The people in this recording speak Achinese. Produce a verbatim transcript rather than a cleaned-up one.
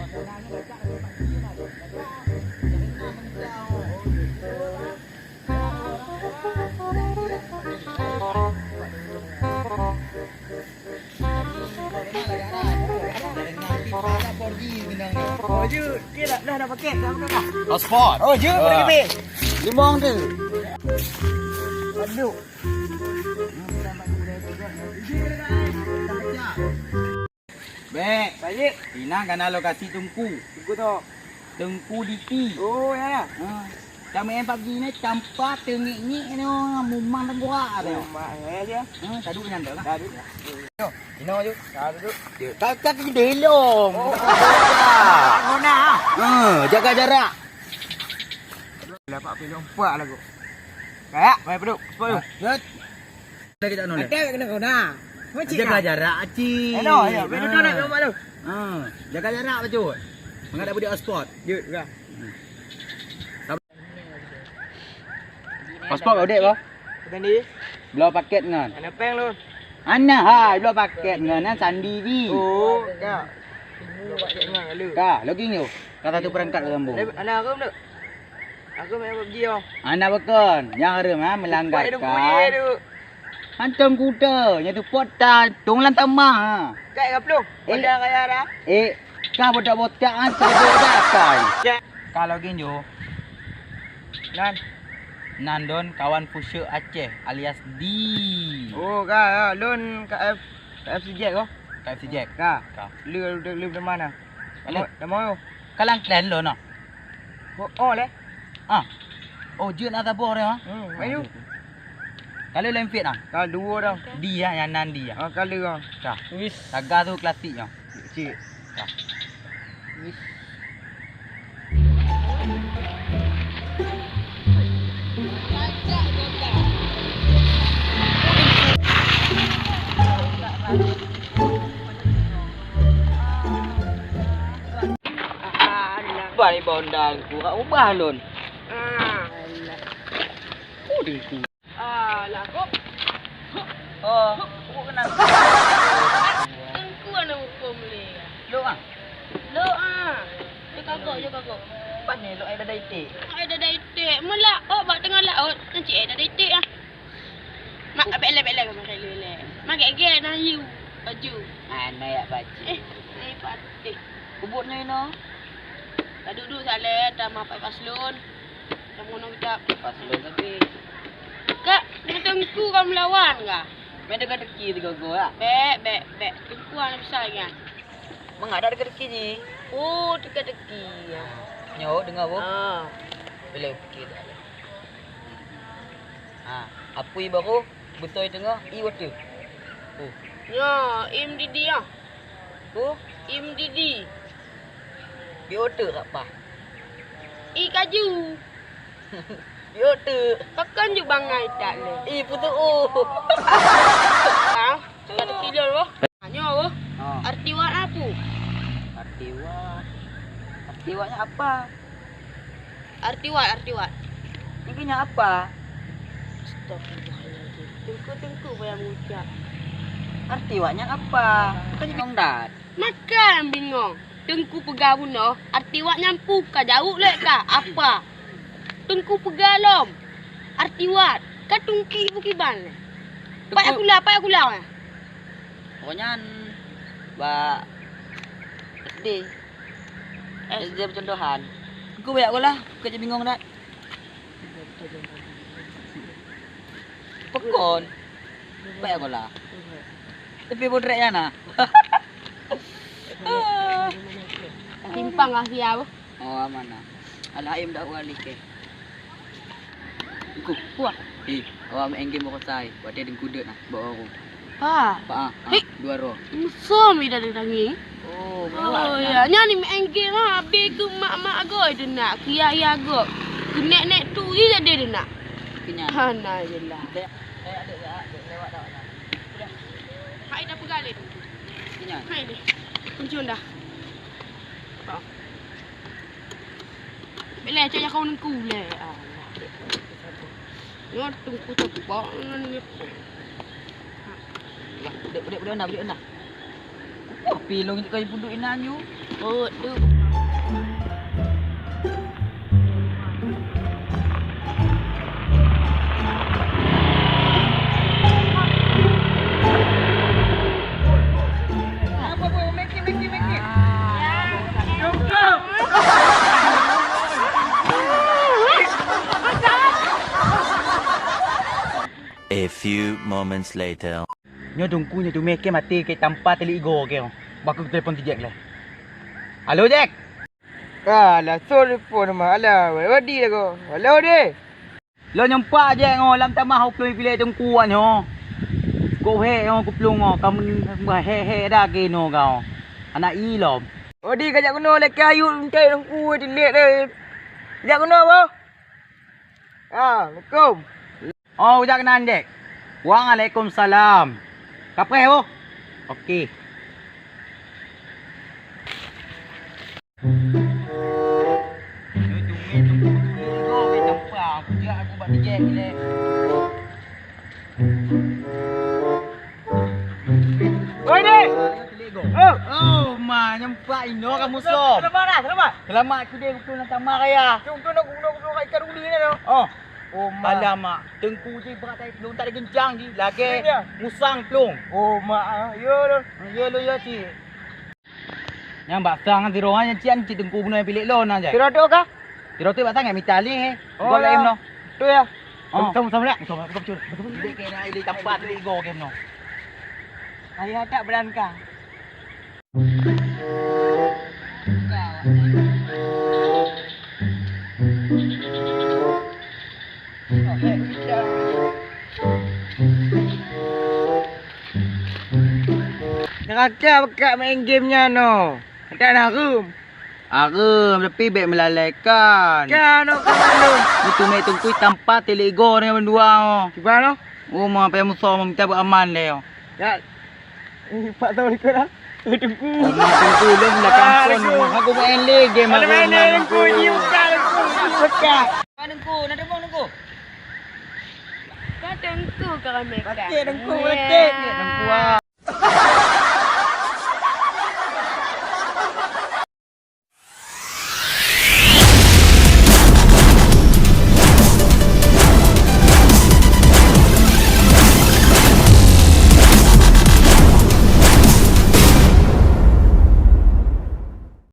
Oh, jeuet. Dia dah, dah, dah paket, dah paket dah. Paspor. Oh, jeuet, boleh lebih. Limong tu. Aduh. Bèk. Baik. Inan kana lokasi Teungku. Teungku tu. Teungku Diti. Oh, ya, ya. Ha. Kami empat gini campa teungik-ngik ni, mumang tengkorak tu. Mumang, ya, ya. Ha, tadu nyan tu lah. Tadu. Yo, ino ju. Tadu. Yo, tak tak di dalam. Oh. Ngona. Ha, jaga jarak. Lah, pak pilih empat lagu. Kayak, main peduk. Sepuluh. Ha, jeuet. Lagi tak noleh. Ada kena kau dah. Macam jaga jarak, Acik. Hello, ya. Betul tu nak lompat tu. Ha, jaga jarak bacut. Mangat dak beudik hotspot. Jeuet, dah. Hotspot kau dek kau? Tadi. Bloe paket ngon. Ada peng lu. Ana hai bloe paket ngon nan sandi ji. Oh, dah. Bloe paket ngon lalu. Dah, login yo. Kata tu perangkat kau sambung. Ana aku tu. Aku main PUBG oh. Anak bekon, nyang hareuem ha melanggar kan. Hantom kuda, nyang tupot ta tong lam tamah ha. Kai ka pluh. Eh. Pada kaya dah. Eh, ka botak-botak ha, sebut dah kai. Kalau ginjo. Nan. Nan don kawan Pusuk Aceh alias Di. Oh, ka, ha, lôn ka F, ka F C Jack oh. Ka F C Jack. Ka. Ka. Lu, lu, lu di mana? Halo. Nama, nama lu? Kalang klan lôn noh. Oh, oh, leh. Ah. Oh, jeuet na saboh dia. Hmm, ayo. Kalau lain fit ah. Kalau dua dah. Di ya, yang nan di ya. Ah, kalau ah. Dah. Wis. Taga tu klasik ya. Cik. Dah. Wis. Bani bondang ku rak ubah lôn. Alah, kok. Oh, kok kenal. Teungku aneuk muphom lé. Lok ah. Lok ah. Jok kagok, jok kagok. Pane lok ai dada iték. Ai dada iték. Meulaôt bak teungoh laôt, nyan cit ai dada iték ah. Mak, bèk lé, bèk lé, bèk lé, bèk lé. Mak gèt-gèt na hiu baju. Ana yak baju. Eh, ai patéh. Ubot nyoe inoe. Ka duek-duek saleh, tamah pai paslon. Tamah ngon kitab. Paslon tapi. Kak, teungku ka meulawan kah? Meudeungoe teuki sigoe-goe ah. Bèk, bèk, bèk. Teungku hana bisa nyan. Mangat dak deungoe teuki jih. Oh, teuka teuki. Nyoe deungoe boh. Ah. Boleh teuki dah. Ha, apui baroe beutôi teungoh i watèe. Oh. Nyoe, i mdidi ah. Oh, i mdidi. Di watèe kat pah. I kaju. Di watèe. Pakon ju bangai tak lé. I putu oh. Ah, ka teupilon boh. Nyoe boh. Ha. Arti wat apa? Arti wat. Arti watnya apa? Arti wat, arti wat. Nyan keuh nyan apa? Astagfirullahaladzim. Teungku-teungku payah mengucap. Arti wat nyan apa? Bukan nyan dat. Maka bingong. Teungku peugah bunoe, arti wat nyan peue ka jaweueb lé ka? Apa? Teungku peugah lom. Arti wat. Ka teungku bukiban lé. Teungku. Payah kula, payah kula. Oh nyan bak S D. Eh, dia percontohan. Aku banyak golah, aku cak bingung dah. Pekon. Banyak golah. Tapi bodrek ya nah. Simpang lah sia. Oh, aman nah. Al-Haim dah wali ke. Ku, kuah. Eh, awak main game bako sai. Buat dia dengkudet nah, bawa aku. Pa. Pa, ah, ah, hei. Dua roh. Musuh mi dari tangi. Oh, oh ya, nyan ni main game ha, habis ke mak-mak agoi tu nak, kia-kia agoi. Ke nek-nek tu je jadi tu nak. Kenyan. Hana je lah. Kayak, kayak ada, ada lewat dah. Udah. Hai dah pegang dia tu. Kenyan. Hai ni. Kunci dah. Oh. Bila cak kau nengku le. Ah. Nyoe teungku teupak ngon nyoe. Dek, dek, dek, dek, dek, dek. Wah, pilong itu kayu puduk inan yu. Oh, tu. A few moments later. Nyoe Teungku, nyoe teumé kèe maté kèe tampa teuligo kèe. Bah ku telepon si Jack lé. Halo, Jack. Ka, langsung telepon mah. Alah, wadi lagoe. Halo, deh. Lôn nyoe empat Jack nyoe lam tamah u plueng pilék Teungku nyoe. Kok hék nyoe ku plueng nyoe, ka meuhèk-hèk dah keunoe kau. Anak i lom. Odi ka jak keunoe lé kayut enté Teungku tilék deh. Jak keunoe, boh. Ah, assalamualaikum. Oh, jak keunan, Jack. Waalaikumsalam. Kapreh, boh. Oke. Oi, Dek! Oh! Oh, ma, nyampak inoe kamoe soe. Selamat dah, selamat. Selamat kudeh kupeue lam tamah raya. Cung tu nak guna guna kat ikan uli ni tu. Oh. Oh, ma. Alamak, Teungku ji brat ai plueng tak ada gencang ji. Lagèe musang plueng. Oh, ma. Ya tu. Ya lu ya cik. Nyang bak sang sidroe nyan cit, cit Teungku bunoe pilék lôn nyan jai. Sidroe tu kah? Sidroe tu bak sang mita lé. Oh, gol laén noh. Tu ya. Oh. Sama sama lak. Sama sama cul. Pilék kena ili tampat teuligo game noh. Ayah tak berangkat. Neraka bekat main game nyan noh. Ada hareuem. Hareuem, tapi bèk meulalaikan. Kan, oh, kan, oh. Itu mèk Teungku tampa teuligo dengan mendua, oh. Cuba, noh. Oh, ma payah musoh, minta beuaman deh, oh. Ya. Eh, Pak Assalamualaikum, ah. Eh, Teungku. Oh, ma Teungku, lôn dah kampung. Aku main lé game aku main Teungku. Ji buka, Teungku. Ji buka. Teungku, nak tengok, Teungku. Ka Teungku ka ramè. Pakai Teungku, pakai. Teungku, ah.